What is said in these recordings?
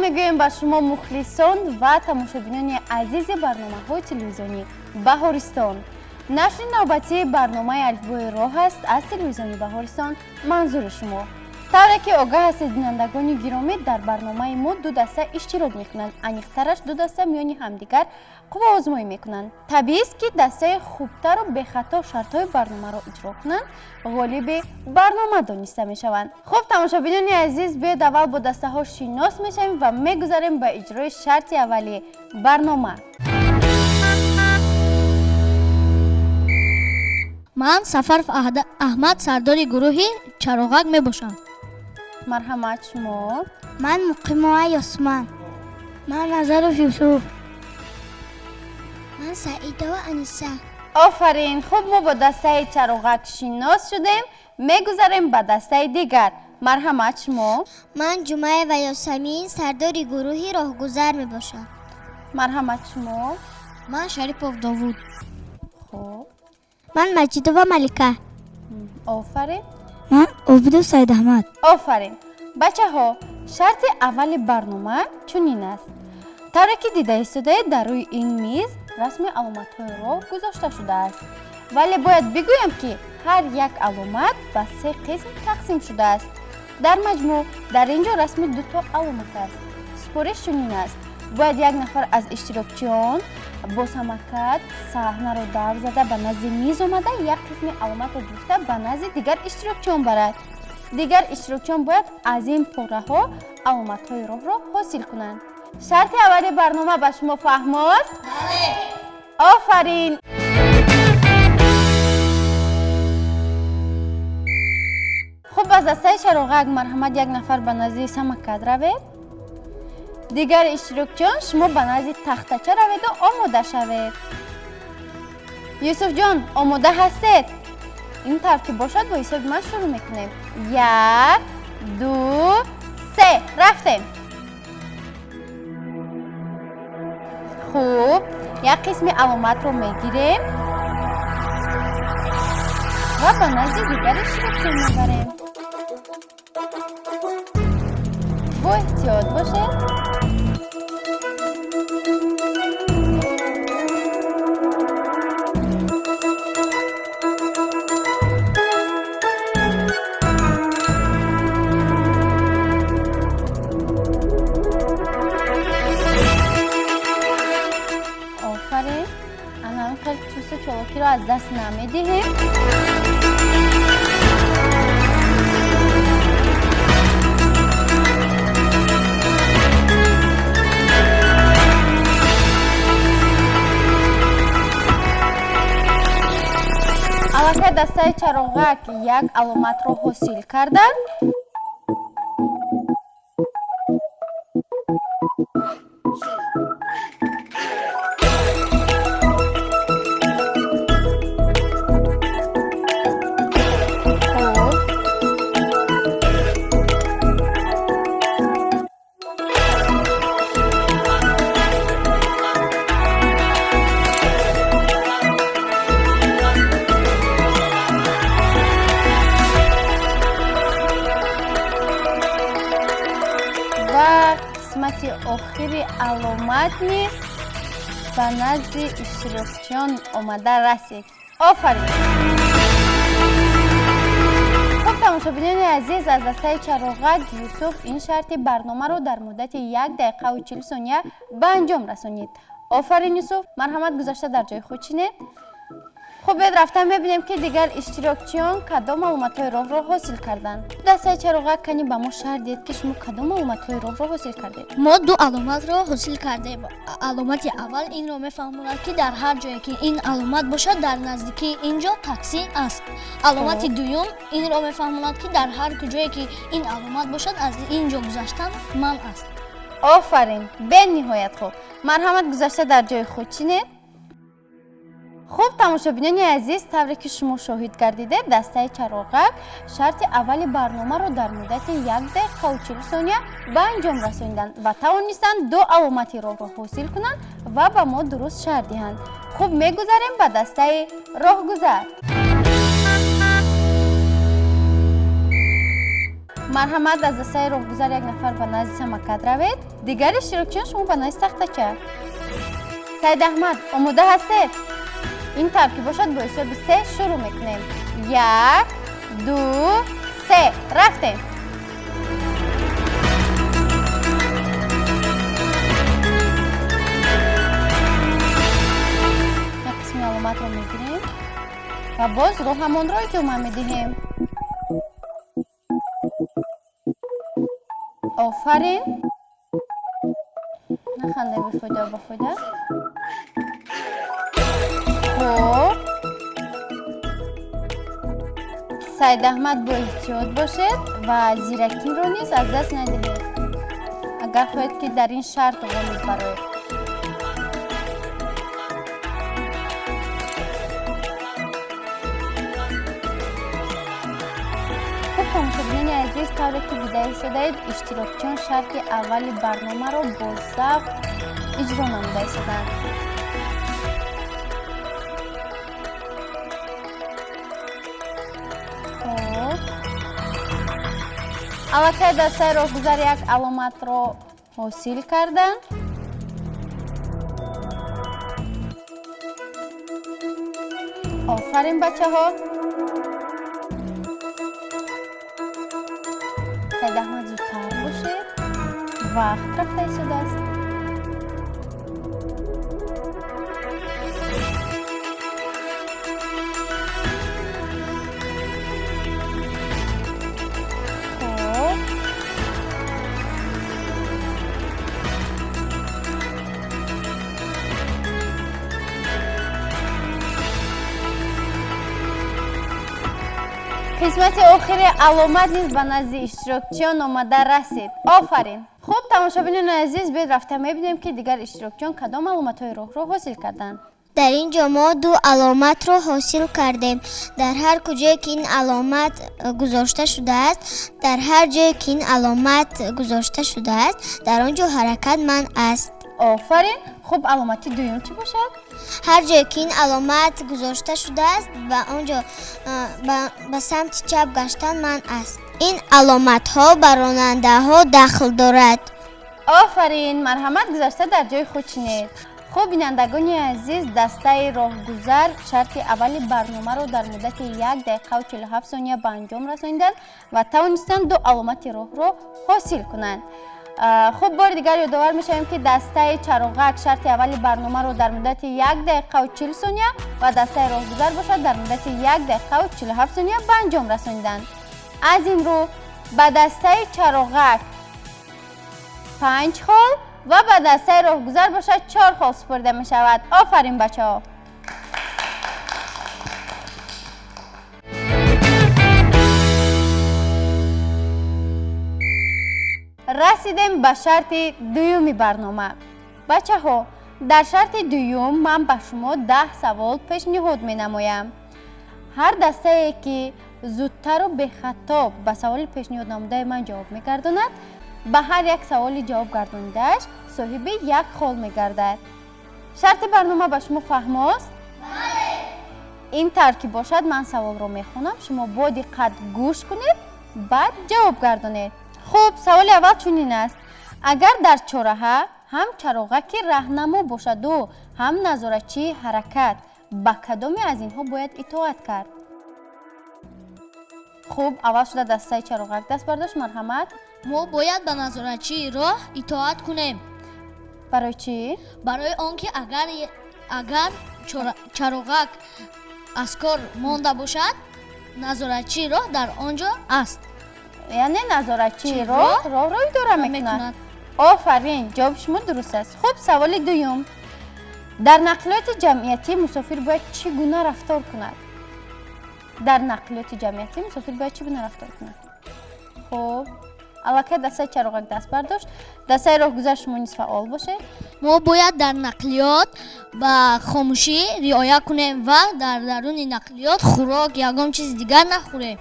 Мегӯем ба шумо мухлисон ва тамошобинони азизи барномаҳои телевизионӣ Баҳористон. Нашри навбатии барномаи Алифбои роҳ аст аз телевизиони Баҳористон манзури шумо. Тавре ки огаҳ ҳастед, бинандагони гиромӣ, дар барномаи мо ду даста иштирок мекунанд. Аниқтараш ду даста миёни ҳамдигар қувваозмоӣ мекунанд. Табиист, ки дастаи хубтару бехато шартҳои барномаро иҷро кунанд, ғолиби барнома дониста мешаванд. Хуб, тамошобинони азиз, биёед аввал бо дастаҳо шинос мешавем ва мегузарем ба иҷрои шарти аввали барнома. Ман Сафаров Аҳмад, сардори гурӯҳи Чароғак мебошам. Марҳамат, шумо. Ман Муқимова Ёсман. Ман Назаров Юсуф. Ман Саидова Аниса. Офарин. Хуб, мо бо дастаи Чароғак шинос шудем, мегузарем ба дастаи дигар. Марҳамат, шумо. Ман Ҷумаева Ёсамин, сардори гурӯҳи Роҳгузар мебошам. Марҳамат, шумо. Ман Шарипов Довуд. Хуб. Ман Маҷидова Малика. Офарин. Ман Обидов Саидаҳмад. Офарин. Бачаҳо, шарти аввали барнома чунин аст. Тавре ки дида истодаед, дар рӯи ин миз расми аломатҳои роҳ гузошта шудааст. Вале бояд бигӯям, ки ҳар як аломат ба се қисм тақсим шудааст. Дар маҷмӯъ дар ин ҷо расми дуто аломат аст. Супориш чунин аст. Бояд як нафар аз иштирокчиён бо самокат саҳнаро давр зада ба назди миз омада, як қисми аломатро гирифта ба назди дигар иштирокчиён барад. Дигар иштирокчиён бояд аз ин пораҳо аломатҳои роҳро ҳосил кунанд. Шарти аввали барнома ба шумо фаҳмост? Бале. Офарин. Хуб, аз дастаи Чароғак марҳамат, як нафар ба назди самокат равед. Дигар иштирокчиён, шумо ба назди тахтача раведу омода шавед. Юсуфҷон, омода ҳастед? Ин тавр ки бошад, бо ҳисоби ман шурӯъ мекунем. Як, ду, се, рафтем. Хуб, як қисми аломатро мегирем ва ба назди дигар иштирокчиён мебарем. Бо эҳтиёт бошед. Офарин. Ана хел чусту чолокиро аз даст намедиҳем. Аллакай дастаи Чароғак як аломатро ҳосил карданд. Хуб. Ва қисмати охири аломат низ ба назди иштирокчиён омада расид. Офарин. Хуб, тамошобинони азиз, аз дастаи Чароғак Юсуф ин шарти барномаро дар муддати як дақиқаву 40 сония ба анҷом расонид. Офарин, Юсуф. Марҳамат, гузашта дар ҷои худ чинед. Хуб, биёед рафта мебинем, ки дигар иштирокчиён кадом маълумотҳои роҳро ҳосил карданд. Дастаи Чароғак, кани ба мо шарҳ диҳед, ки шумо кадом маълумотҳои роҳро ҳосил кардед? Мо ду аломатро ҳосил кардем. Аломати аввал инро мефаҳмонад, ки дар ҳар ҷое ки ин аломат бошад, дар наздикии ин ҷо таксӣ аст. Аломати дуюм инро мефаҳмонад, ки дар ҳар куҷое ки ин аломат бошад, аз ин ҷо гузаштан манъ аст. Офарин, бениҳоят хуб. Марҳамат, гузашта дар ҷои худ чинед. Хуб, тамошобинони азиз, тавре ки шумо шоҳид гардидед, дастаи Чароғак шарти аввали барномаро дар муддати як дақиқаву 40 сония ба анҷом расониданд ва тавонистанд ду аломати роҳро ҳосил кунанд ва ба мо дуруст шарҳ диҳанд. Хуб, мегузарем ба дастаи Роҳгузар. Марҳамат, аз дастаи роҳгузар як нафар ба назди самокат равед, дигар иштирокчиён шумо ба назди тахтача. Саидаҳмад, омода ҳастед? Ин тавр ки бошад, бо ҳисоби се шурӯъ мекунем. 1, 2, 3, рафтем. Як қисми аломатро мегирем ва боз роҳамонро идома медиҳем. Офарин. Нахандем бефоида ва бофоида. Хуб, Саидаҳмад, бо эҳтиёт бошед ва зиракиро низ аз даст надиҳед, агар хоҳед ки дар ин шарт ғолиб бароед. Хуб, тамошобинони азиз, тавре ки дида истодаед, иштирокчиён шарти аввали барномаро бо завқ иҷро намуда истоданд. Аллакай дастаи роҳгузар як аломатро ҳосил карданд. Офарин, бачаҳо. Саидаҳмад, зудтар бошед, вақт рафта истодааст. Қисмати охири аломат низ ба назди иштирокчиён омада расид. Офарин. Хуб, тамошобинони азиз, биёед рафта мебинем, ки дигар иштирокчиён кадом аломатҳои роҳро ҳосил карданд. Дар ин ҷо мо ду аломатро ҳосил кардем. Дар ҳар куҷое ки ин аломат гузошта шудааст, дар ҳар ҷое ки ин аломат гузошта шудааст, дар он ҷо ҳаракат манъ аст. Офарин. Хуб, аломати дуюм чӣ бошад? Ҳар ҷое ки ин аломат гузошта шудааст, ба он ҷо ба самти чап гаштан манъ аст. Ин аломатҳо ба ронандаҳо дахл дорад. Офарин. Марҳамат, гузашта дар ҷои худ чинед. Хуб, бинандагони азиз, дастаи роҳгузар шарти аввали барномаро дар муддати 1 дақиқаву 47 сония ба анҷом расониданд ва тавонистанд ду аломати роҳро ҳосил кунанд. Хуб, бори дигар ёдовар мешавем, ки дастаи чароғак шарти аввали барномаро дар муддати 1 дақиқаву 40 сония ва дастаи роҳгузар бошад дар муддати 1 дақиқаву 47 сония ба анҷом расониданд. Аз ин рӯ ба дастаи чароғак 5 хол ва ба дастаи роҳгузар бошад 4 хол супорида мешавад. Офарин, бачаҳо. Расидем ба шарти дуюми барнома. Бачаҳо, дар шарти дуюм ман ба шумо 10 савол пешниҳод менамоям. Ҳар дастае ки зудтару бехато ба саволи пешниҳод намудаи ман ҷавоб мегардонад, ба ҳар як саволи ҷавоб гардонидааш соҳиби як хол мегардад. Шарти барнома ба шумо фаҳмост? Бале. Ин тавр ки бошад, ман саволро мехонам, шумо бо диққат гӯш кунед, баъд ҷавоб гардонед. Хуб, саволи аввал чунин аст. Агар дар чораҳа ҳам чароғаки раҳнамо бошаду ҳам назоратчии ҳаракат, ба кадоме аз инҳо бояд итоат кард? Хуб, аввал шуда дастаи чароғак даст бардошт. Марҳамат. Мо бояд ба назоратчии роҳ итоат кунем. Барои чӣ? Барои он ки агар чароғак аз кор монда бошад, назоратчии роҳ дар он ҷо аст. Яъне назоратчии роҳ роҳро идора мекунад. Офарин, ҷавоби шумо дуруст аст. Хуб, саволи дуюм. Дар нақлиёти ҷамъиятӣ мусофир бояд чӣ гуна рафтор кунад? Дар нақлиёти ҷамъиятӣ мусофир бояд чӣ гуна рафтор кунад? Хуб, аллакай дастаи чароғак даст бардошт. Дастаи роҳгузар шумо низ фаъол бошед. Мо бояд дар нақлиёт ба хомӯшӣ риоя кунем ва дар даруни нақлиёт хӯрок ягон чизи дигар нахӯрем.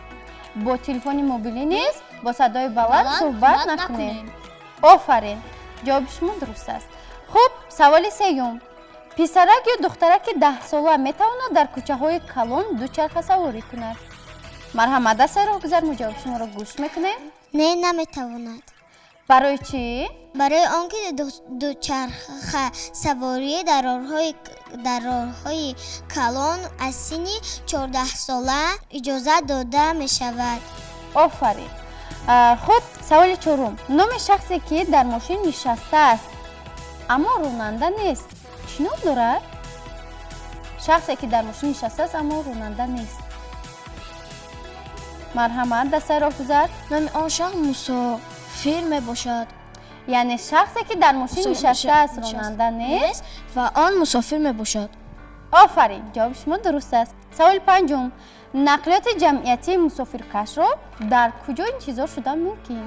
Бо телефони мобилӣ низ бо садои баланд суҳбат накунем. Офарин, ҷавоби шумо дуруст аст. Хуб, саволи сеюм. Писарак ё духтараки 10-сола метавонад дар кӯчаҳои калон дучархасаворӣ кунад? Марҳамат, дастаи роҳгузар, мо ҷавоби шуморо гӯш мекунем. Не, наметавонад. Барои чӣ? Барои он ки дучархасаворӣ дар роҳҳои калон аз синни 14сола иҷозат дода мешавад. Офарин. Хуб, саволи чорум. Номи шахсе ки дар мошин нишастааст, аммо ронанда нест, чӣ ном дорад? Шахсе ки дар мошин нишастааст, аммо ронанда нест. Марҳамат, дастаи роҳгузар. Номи он шахс мусофир мебошад. Яъне шахсе ки дар мошин нишастааст, ронанда нест ва он мусофир мебошад. Офарин, ҷавоби шумо дуруст аст. Саволи панҷум. Нақлиёти ҷамъиятии мусофиркашро дар куҷо интизор шудан мумкин?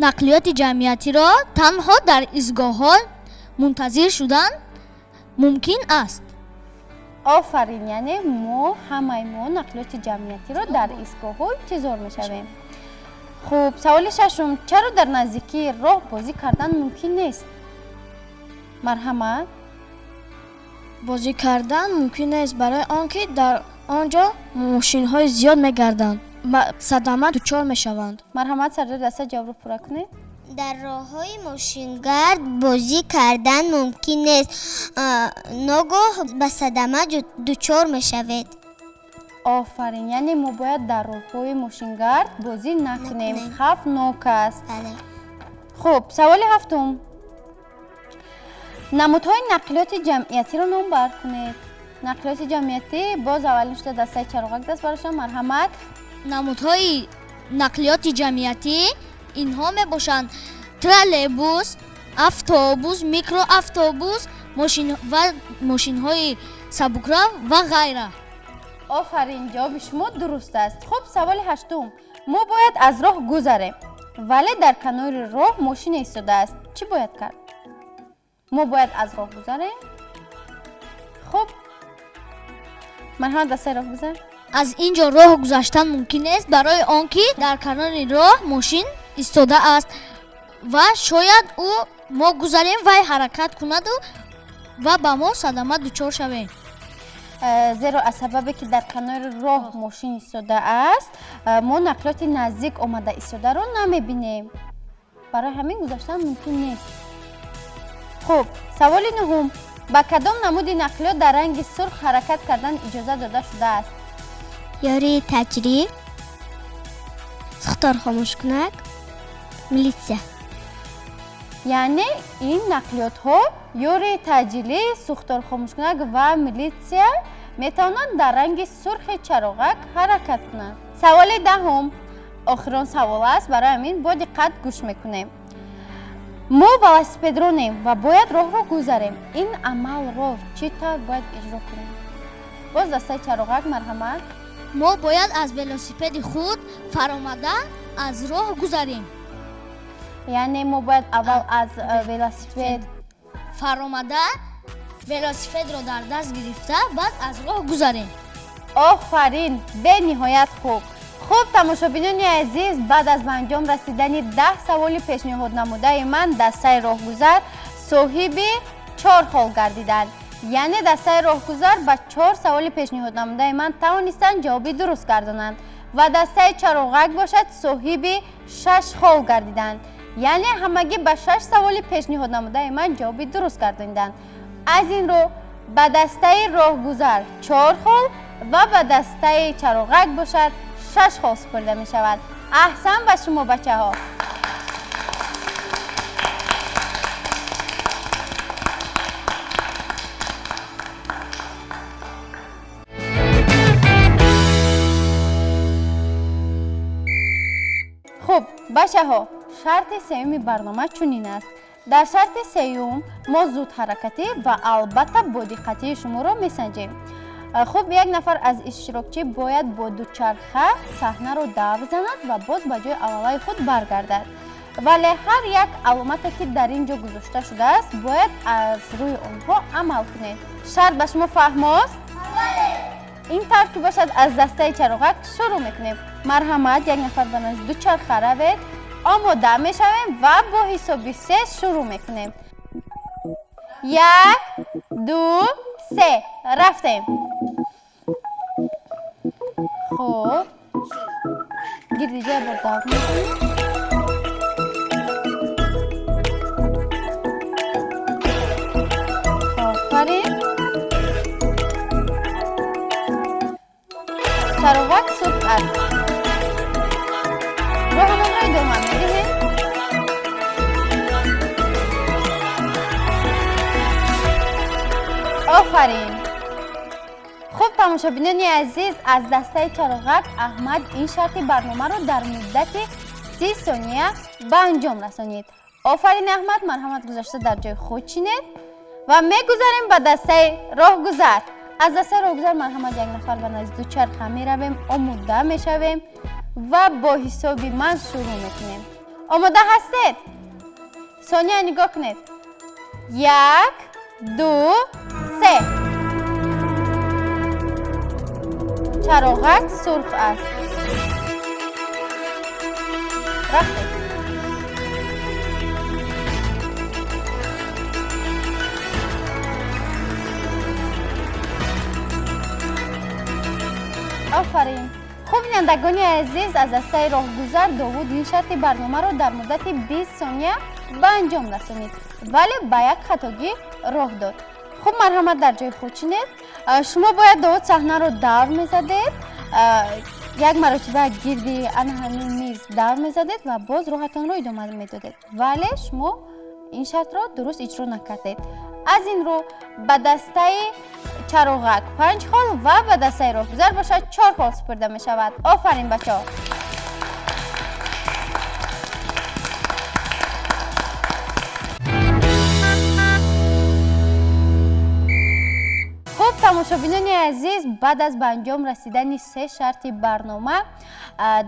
Нақлиёти ҷамъиятиро танҳо дар истгоҳҳо мунтазир шудан мумкин аст. Офарин, яъне мо ҳамаи мо нақлиёти ҷамъиятиро дар истгоҳҳо интизор мешавем. Хуб, саволи шашум. Чаро дар наздикии роҳ бозӣ кардан мумкин нест? Марҳамат. Бозӣ кардан мумкин нест барои он ки дар он ҷо мошинҳои зиёд мегарданд, ба садама дучор мешаванд. Марҳамат, сардори даста ҷавобро пурра кунед. Дар роҳҳои мошингард бозӣ кардан мумкин нест, ногоҳ ба садама дучор мешавед. Офарин, яъне мо бояд дар роҳҳои мошингард бозӣ накунем, хавфнок аст. Хуб, саволи ҳафтум. Намудҳои нақлиёти ҷамъиятиро номбар кунед. Нақлиёти ҷамъиятӣ боз аввалин шуда дастаи чароғак даст бардоштан. Марҳамат. Намудҳои нақлиёти ҷамъиятӣ инҳо мебошанд: троллейбус, автобус, микроавтобус, ва мошинҳои сабукрав ва ғайра. Офарин, ҷавоби шумо дуруст аст. Хуб, саволи ҳаштум. Мо бояд аз роҳ гузарем, вале дар канори роҳ мошина истодааст. Чӣ бояд кард? Мо бояд аз роҳ гузарем. Хуб, марҳамат, дастаи роҳгузар. Аз ин ҷо роҳ гузаштан мумкин нест, барои он ки дар канори роҳ мошин истодааст ва шояд ӯ мо гузарем, вай ҳаракат кунаду ва ба мо садама дучор шавем. Зеро аз сабабе ки дар канори роҳ мошин истодааст, мо нақлиёти наздик омада истодаро намебинем. Барои ҳамин гузаштан мумкин нест. Хуб, саволи нуҳум. Ба кадом намуди нақлиёт дар ранги сурх ҳаракат кардан иҷоза дода шудааст? Ёрии таҷриб, сухторхомӯшкунак, милитсия. Яъне ин нақлиётҳо ёрии таъҷилӣ, сухторхомӯшкунак ва милитсия метавонанд дар ранги сурхи чароғак ҳаракат кунанд. Саволи даҳум охирон савол аст, барои ҳамин бо диққат гӯш мекунем. Мо велосипедронем ва бояд роҳро гузарем. Ин амалро чӣ тавр бояд иҷро кунем? Боз дастаи чароғак, марҳамат. Мо бояд аз велосипеди худ фаромада аз роҳ гузарем. Яъне мо бояд аввал аз велосипед фаромада велосипедро дар даст гирифта, баъд аз роҳ гузарем. Офарин, бениҳоят хуб. Хуб, тамошобинони азиз, баъд аз ба анҷом расидани 10 саволи пешниҳоднамудаи ман дастаи роҳгузар соҳиби 4 хол гардиданд. Яъне дастаи роҳгузар ба 4 саволи пешниҳоднамудаи ман тавонистанд ҷавоби дуруст гардонанд ва дастаи чароғак бошад соҳиби 6 хол гардиданд. Яъне ҳамагӣ ба 6 саволи пешниҳоднамудаи ман ҷавоби дуруст гардониданд. Аз ин рӯ ба дастаи роҳгузар 4 хол ва ба дастаи чароғак бошад 6 хол супорида мешавад. Аҳсан ба шумо, бачаҳо. Хуб, бачаҳо, шарти сеюми барнома чунин аст. Дар шарти сеюм мо зудҳаракатӣ ва албатта бодиққатии шуморо месанҷем. Хуб, як нафар аз иштирокчӣ бояд бо дучарха саҳнаро давр занад ва боз ба ҷои аввалаи худ баргардад. Вале ҳар як аломате ки дар ин ҷо гузошта шудааст, бояд аз рӯи онҳо амал кунед. Шарт ба шумо фаҳмост? Ин тавр ки бошад, аз дастаи чароғак шурӯъ мекунем. Марҳамат, як нафар ба назди дучарха равед, омода мешавем ва бо ҳисоби 3 шурӯъ мекунем. 1, 2, 3, рафтем. Хуб, Гирди ҷо бор давр мезанем. Офарин. Чароғак сурх аст. Роҳамонро идома медиҳем. Офарин. Хуб, тамошобинони азиз, аз дастаи чароғак Аҳмад ин шарти барномаро дар муддати 30 сония ба анҷом расонид. Офарин, Аҳмад, марҳамат гузашта дар ҷои худ чинед ва мегузарем ба дастаи роҳгузар. Аз дастаи роҳгузар марҳамат як нафар ба назди дучарха меравем, омода мешавем ва бо ҳисоби ман шурӯъ мекунем. Омода ҳастед? Сония нигоҳ кунед. 1, 2, 3. Чароғак сурх аст. Рафтем. Офарин. Хуб, бинандагони азиз, аз дастаи роҳгузар Довуд ин шарти барномаро дар муддати 20 сония ба анҷом расонид, вале ба як хатогӣ роҳ дод. Хуб, марҳамат дар ҷои худ чинед. Шумо бояд, Довуд, саҳнаро давр мезадед, як маротиба гирди ана ҳамин миз давр мезадед ва боз роҳатонро идома медодед, вале шумо ин шартро дуруст иҷро накардед. Аз ин рӯ ба дастаи чароғак 5 хол ва ба дастаи роҳгузар бошад 4 хол супурда мешавад. Офарин, бачаҳо. Хуб, тамошобинони азиз, баъд аз ба анҷом расидани 3 шарти барнома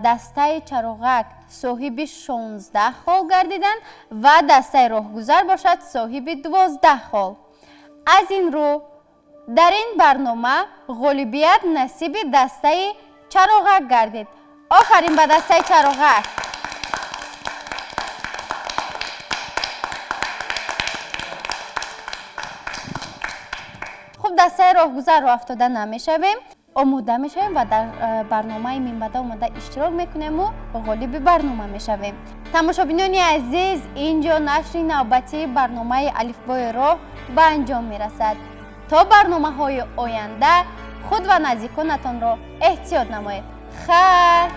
дастаи чароғак соҳиби 16 хол гардиданд ва дастаи роҳгузар бошад соҳиби 12 хол. Аз ин рӯ дар ин барнома ғолибият насиби дастаи чароғак гардид. Офарин ба дастаи чароғак. Хуб, дастаи роҳгузарро афтода намешавем, омода мешавем ва дар барномаи минбаъда омода иштирок мекунему ғолиби барнома мешавем. Тамошобинони азиз, ин ҷо нашри навбатии барномаи Алифбои роҳ ба анҷом мерасад. То барномаҳои оянда худ ва наздиконатонро эҳтиёт намоед. Хайр.